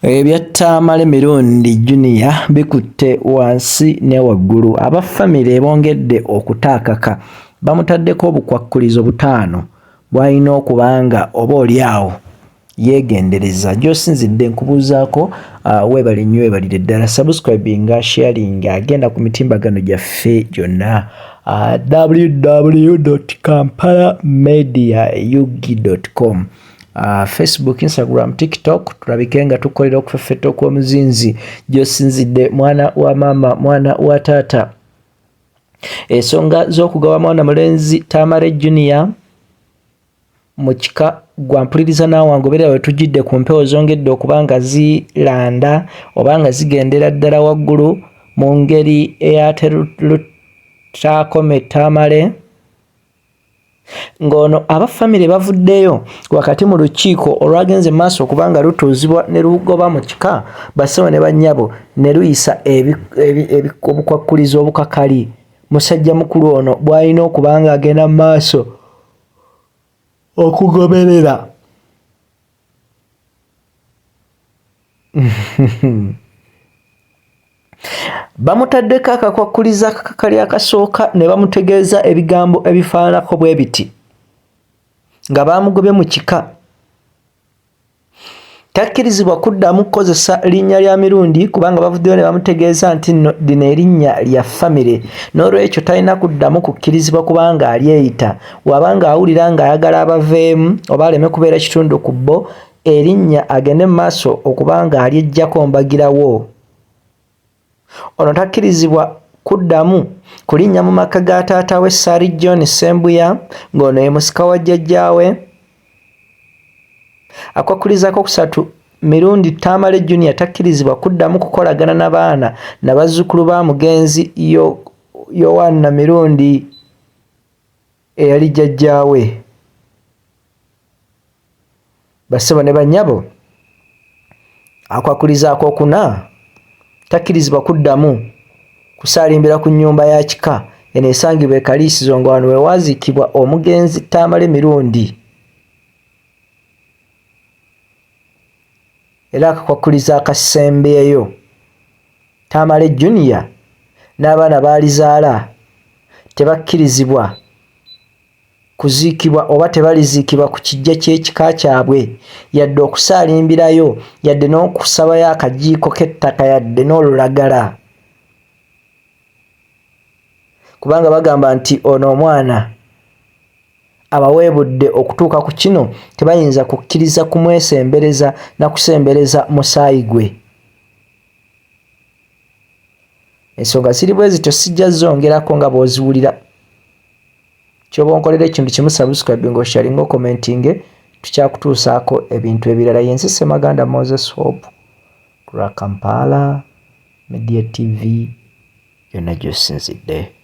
Ebya Tamale Mirundi Junior bikutte wansi ne waggulu. Aba famire bongedde okutaakaka. Bamutaddeko obukwakkulizo butaano bw'alina okuba nga oba oli awo yeegendereza. Gy'osinzidde nkubuuzaako weebale nnyo weebalire ddala. Subscribinga, sharinga, genda ku mitimbagano gyaffe gyonna www.kampalamediaug.com Facebook, Instagram, TikTok tulabike nga tukolera okufeffetta okw'omuzinzi gy'osinzidde mwana wa maama mwana wa taata. Ensonga z'okugaba mwana mulenzi Tamale Junior mu kika gwa mpuliriza naawe angoberera we tujjidde ku mpewo zongedde okuba nga ziranda oba nga zigendera ddala waggulu mu ngeri eyaterutaakome Tamale ng'ono aba famire bavuddeyo wakati mu lukiiko olwagenze maaso okuba nga lutuuzibwa ne lugoba mu kika bassebo ne bannyabo ne luyisa obukwakkulizo obukakali musajja mukulu ono bw'alina okuba nga agenda mu maaso okugoberera. Bamutaddeko akakwakkulizo akakakali akasooka ne bamutegeeza ebigambo ebifaananako bwe biti nga baamugobye mu kika. Takkirizibwa kuddamu kukozesa linnya lya Mirundi kubanga bavuddeyo ne bamutegeeza nti nno lino erinnya lya famire n'olwekyo talina kuddamu kukkirizibwa kubanga alyeyita. Waba ng'awulira ng'ayagala abaveemu oba aleme kubeera kitundu ku bo, erinnya agende mu maaso okuba ng'alyeggyako mbagirawo. Ono takkirizibwa kuddamu kulinnya mu maka ga taata we Sir John Ssembuya ng'ono ye musika wa jjajjaawe. Akwakkulizo akokusatu, Mirundi Tamale Junior takkirizibwa kuddamu kukolagana na baana na bazzukulu ba mugenzi Yowanna Mirundi eyali jjajjaawe. Bassebo ne bannyabo, akwakulizo akokuna takkirizibwa kuddamu kusaalimbira ku nnyumba ya kika eno esangibwa e Kaliisizo nga wano we waaziikibwa omugenzi Tamale Mirundi. Era akakwakkulizo akasembyeyo, Tamale Junior n'abaana b'alizaala tebakkirizibwa kuziikibwa oba tebaliziikibwa ku kiggya ky'ekika kyabwe yadde okusaalimbirayo yadde n'okusabayo akajiiko k'ettaka yadde n'olulagala kubanga bagamba nti ono omwana abaweebudde okutuuka ku kino tebayinza kukkiriza kumwesembereza na kusembereza musaayi gwe. Ensonga ziri bwe zityo sijja zongerako nga bw'oziwulira. Kyoba onkolera ekintu kimu subscribe nga osharinga okomentinge tukyakutuusaako ebintu ebirala. Yenze Ssemaganda Moses Hope ku lwa Kampala Media TV yonna gy'osinzidde.